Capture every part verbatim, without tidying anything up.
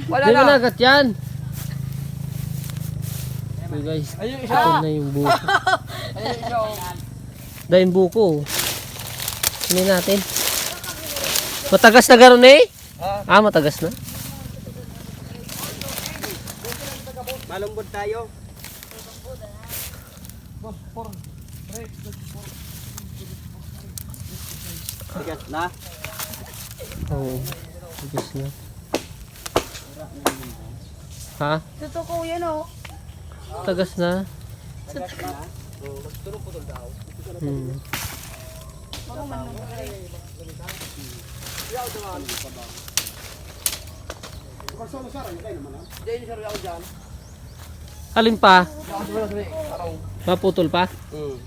Wala Di na. Managat yan. Okay, guys, Ayun, isa. Ito na yung buko. Ayun, isa, oh. Dahil buko, oh. Hindi natin. Matagas na gano'n, eh? Ah. Ah, matagas na. Malumbod tayo. Tigas na. Oo, tigas na. Ha? Totoo yan, oh. Tagas na. Tagas na. Hmm. Alin pa? Maputol pa? Hmm.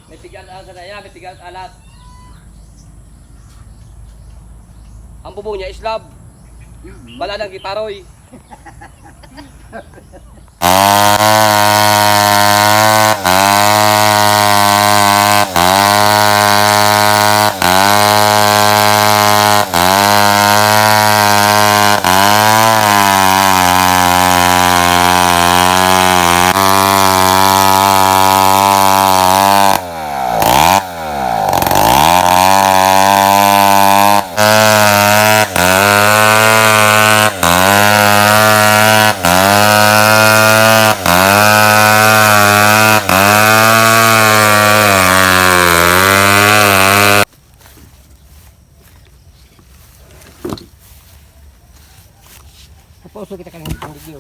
May tigas alat sa daya, may tigas alat. Ang bubong niya, islab. Wala nang giparoy. Pauso kita kan video.